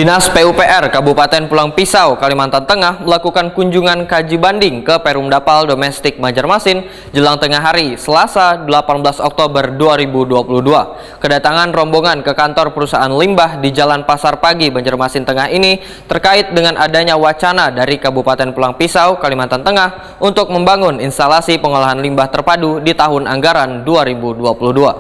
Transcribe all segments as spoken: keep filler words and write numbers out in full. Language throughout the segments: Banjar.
Dinas P U P R Kabupaten Pulang Pisau, Kalimantan Tengah melakukan kunjungan kaji banding ke Perumdapal Domestik Banjarmasin jelang tengah hari, Selasa, delapan belas Oktober dua ribu dua puluh dua. Kedatangan rombongan ke kantor perusahaan limbah di Jalan Pasar Pagi, Banjarmasin Tengah ini terkait dengan adanya wacana dari Kabupaten Pulang Pisau, Kalimantan Tengah untuk membangun instalasi pengolahan limbah terpadu di tahun anggaran dua ribu dua puluh dua.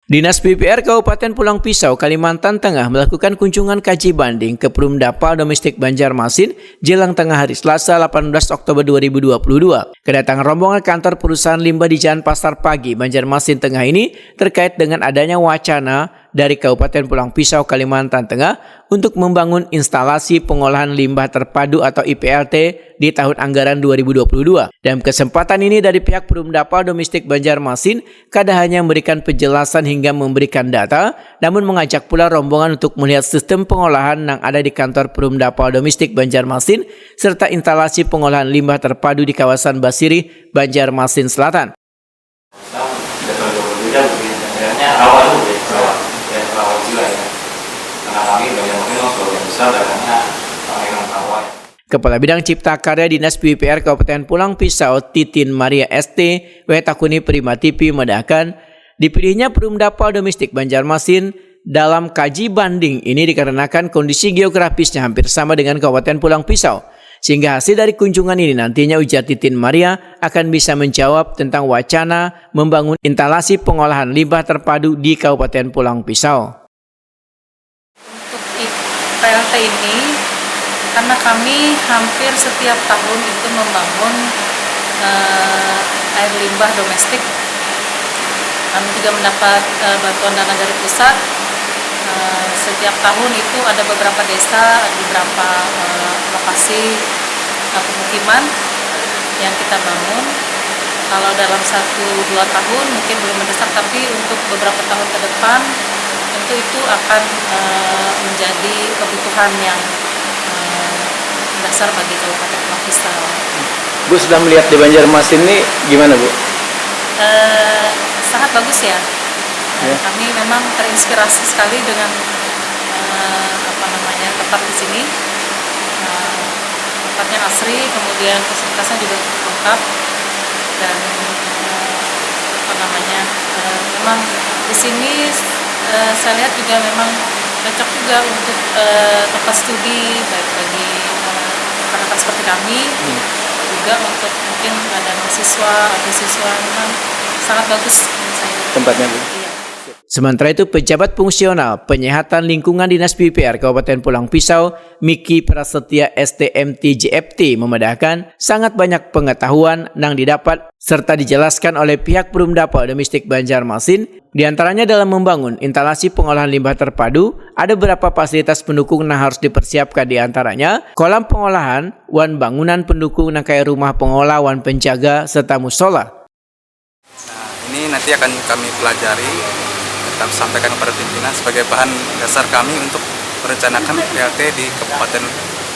Dinas P U P R Kabupaten Pulang Pisau, Kalimantan Tengah melakukan kunjungan kaji banding ke Perumdapal Domestik Banjarmasin jelang tengah hari, Selasa, delapan belas Oktober dua ribu dua puluh dua. Kedatangan rombongan kantor perusahaan limbah di Jalan Pasar Pagi, Banjarmasin Tengah ini terkait dengan adanya wacana dari Kabupaten Pulang Pisau, Kalimantan Tengah untuk membangun instalasi pengolahan limbah terpadu atau I P L T di tahun anggaran dua ribu dua puluh dua. Dalam kesempatan ini, dari pihak Perumdapal Domestik Banjarmasin kada hanya memberikan penjelasan hingga memberikan data, namun mengajak pula rombongan untuk melihat sistem pengolahan yang ada di kantor Perumdapal Domestik Banjarmasin serta instalasi pengolahan limbah terpadu di kawasan Basirih, Banjarmasin Selatan. Tidak terlalu jauh berbeda mungkin. Daerahnya rawa tuh, ya, rawa. Ya, rawa gila ya. Karena kami banyak mungkin memang sebagian besar daerahnya ramai dengan rawa, ya. Kepala Bidang Cipta Karya Dinas P U P R Kabupaten Pulang Pisau, Titin Maria S T, W Takuni Prima T V, memadahakan, dipilihnya Perumdapal Domestik Banjarmasin dalam kaji banding ini dikarenakan kondisi geografisnya hampir sama dengan Kabupaten Pulang Pisau, sehingga hasil dari kunjungan ini nantinya, ujar Titin Maria, akan bisa menjawab tentang wacana membangun instalasi pengolahan limbah terpadu di Kabupaten Pulang Pisau. Untuk I P L T ini, karena kami hampir setiap tahun itu membangun, eh, air limbah domestik. Kami juga mendapat, eh, bantuan dana dari pusat. Eh, setiap tahun itu ada beberapa desa, ada beberapa, eh, lokasi, eh, pemukiman yang kita bangun. Kalau dalam satu dua tahun mungkin belum mendesak, tapi untuk beberapa tahun ke depan tentu itu akan, eh, menjadi kebutuhan yang, eh, mendasar bagi Kabupaten Pulang Pisau. Bu, sudah melihat di Banjarmasin ini gimana, Bu? Eh, sangat bagus ya. Ya. Kami memang terinspirasi sekali dengan, eh, apa namanya, tempat di sini. Eh, tempatnya asri, kemudian fasilitasnya juga cukup lengkap dan, eh, apa namanya, eh, memang di sini, eh, saya lihat juga memang cocok juga untuk, eh, tempat studi, baik bagi, eh, rekan-rekan seperti kami, hmm, juga untuk mungkin ada mahasiswa atau siswa, memang sangat bagus menurut saya. Tempatnya, Bu? Iya. Sementara itu, Pejabat Fungsional Penyihatan Lingkungan Dinas P U P R Kabupaten Pulang Pisau, Miki Prasetya, S T M T J F T, memadahakan sangat banyak pengetahuan nang didapat serta dijelaskan oleh pihak Perumdapal Domestik Banjarmasin, di antaranya dalam membangun instalasi pengolahan limbah terpadu, ada beberapa fasilitas pendukung nang harus dipersiapkan, di antaranya kolam pengolahan wan bangunan pendukung nang kaya rumah pengolah wan penjaga serta musola. Nah, ini nanti akan kami pelajari dan kami sampaikan kepada pimpinan sebagai bahan dasar kami untuk merencanakan I P L T di Kabupaten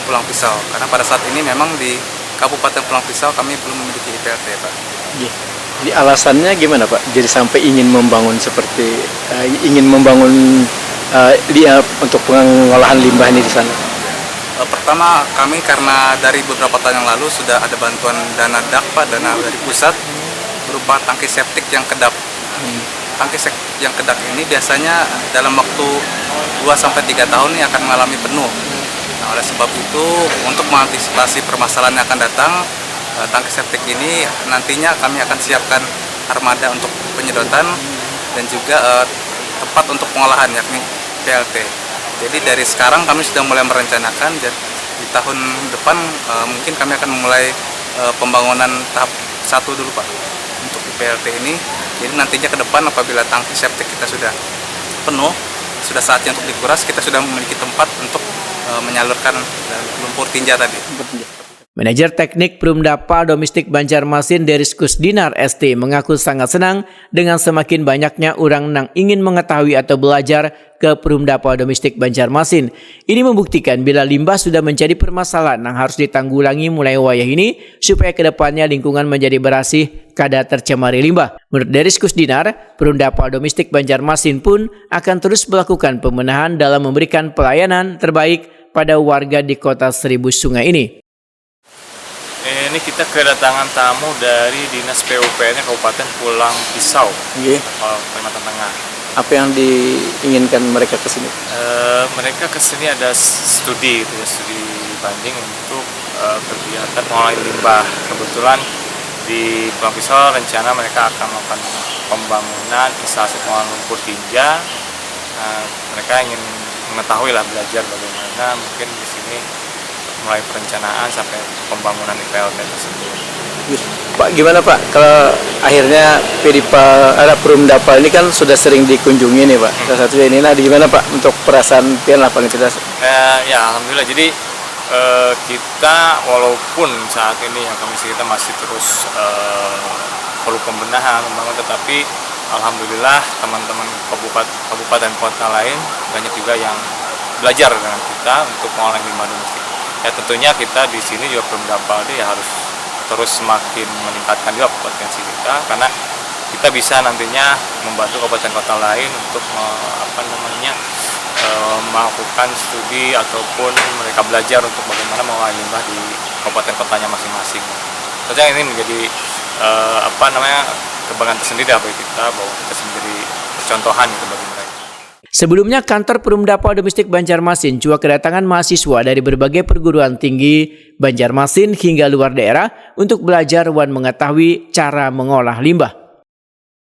Pulang Pisau. Karena pada saat ini memang di Kabupaten Pulang Pisau kami belum memiliki I P L T, Pak. Iya. Jadi alasannya gimana, Pak? Jadi sampai ingin membangun seperti, eh, ingin membangun, eh, di, eh, untuk pengolahan limbah ini di sana? Eh, pertama, kami karena dari beberapa tahun yang lalu sudah ada bantuan dana dak, Pak, dana dari pusat berupa tangki septik yang kedap. Hmm. Tangki septik yang kedap ini biasanya dalam waktu dua sampai tiga tahun ini akan mengalami penuh. Nah, oleh sebab itu, untuk mengantisipasi permasalahan yang akan datang, eh, tangki septik ini nantinya kami akan siapkan armada untuk penyedotan dan juga, eh, tempat untuk pengolahan, yakni P L T. Jadi dari sekarang kami sudah mulai merencanakan, jad-, di tahun depan, eh, mungkin kami akan memulai, eh, pembangunan tahap satu dulu, Pak, untuk I P L T ini. Jadi nantinya ke depan apabila tangki septik kita sudah penuh, sudah saatnya untuk dikuras, kita sudah memiliki tempat untuk, eh, menyalurkan, eh, lumpur tinja tadi. Lumpur tinja. Manajer Teknik Perumdapal Domestik Banjarmasin, Deriskus Dinar S T, mengaku sangat senang dengan semakin banyaknya orang nang ingin mengetahui atau belajar ke Perumdapal Domestik Banjarmasin. Ini membuktikan bila limbah sudah menjadi permasalahan yang harus ditanggulangi mulai wayah ini, supaya kedepannya lingkungan menjadi berasih, kada tercemari limbah. Menurut Deriskus Dinar, Perumdapal Domestik Banjarmasin pun akan terus melakukan pembenahan dalam memberikan pelayanan terbaik pada warga di Kota Seribu Sungai ini. Ini kita kedatangan tamu dari Dinas P U P R-nya Kabupaten Pulang Pisau, Nggih. eh, Kalimantan Tengah. Apa yang diinginkan mereka ke sini? Eh, mereka ke sini ada studi, gitu ya, studi banding untuk eh, kegiatan pengolahan limbah. Kebetulan di Pulang Pisau rencana mereka akan melakukan pembangunan instalasi pengolahan lumpur tinja. Nah, mereka ingin mengetahui lah, belajar bagaimana mungkin di sini mulai perencanaan sampai pembangunan di P L T tersebut. Pak, gimana Pak, kalau akhirnya P D P A, ada Perumdapal ini kan sudah sering dikunjungi nih Pak, salah satunya ini, nah, gimana Pak untuk perasaan pian lah paling tidak? Eh, ya, alhamdulillah. Jadi eh, kita walaupun saat ini ya kondisi kita masih terus eh, perlu pembenahan, membangun, tetapi alhamdulillah teman-teman kabupaten, kabupaten kota lain banyak juga yang belajar dengan kita untuk mengolah limbah domestik. Ya, tentunya kita di sini juga Perumdapal ya harus terus semakin meningkatkan juga kompetensi kita, karena kita bisa nantinya membantu kabupaten kota lain untuk me- apa namanya eh, melakukan studi ataupun mereka belajar untuk bagaimana mengolah limbah di kabupaten kotanya masing-masing. Tentunya ini menjadi eh, apa namanya kebanggaan tersendiri lah bagi kita, bahwa kita menjadi percontohan gitu bagi mereka. Sebelumnya, kantor Perumdapal Domestik Banjarmasin juga kedatangan mahasiswa dari berbagai perguruan tinggi Banjarmasin hingga luar daerah untuk belajar wan mengetahui cara mengolah limbah.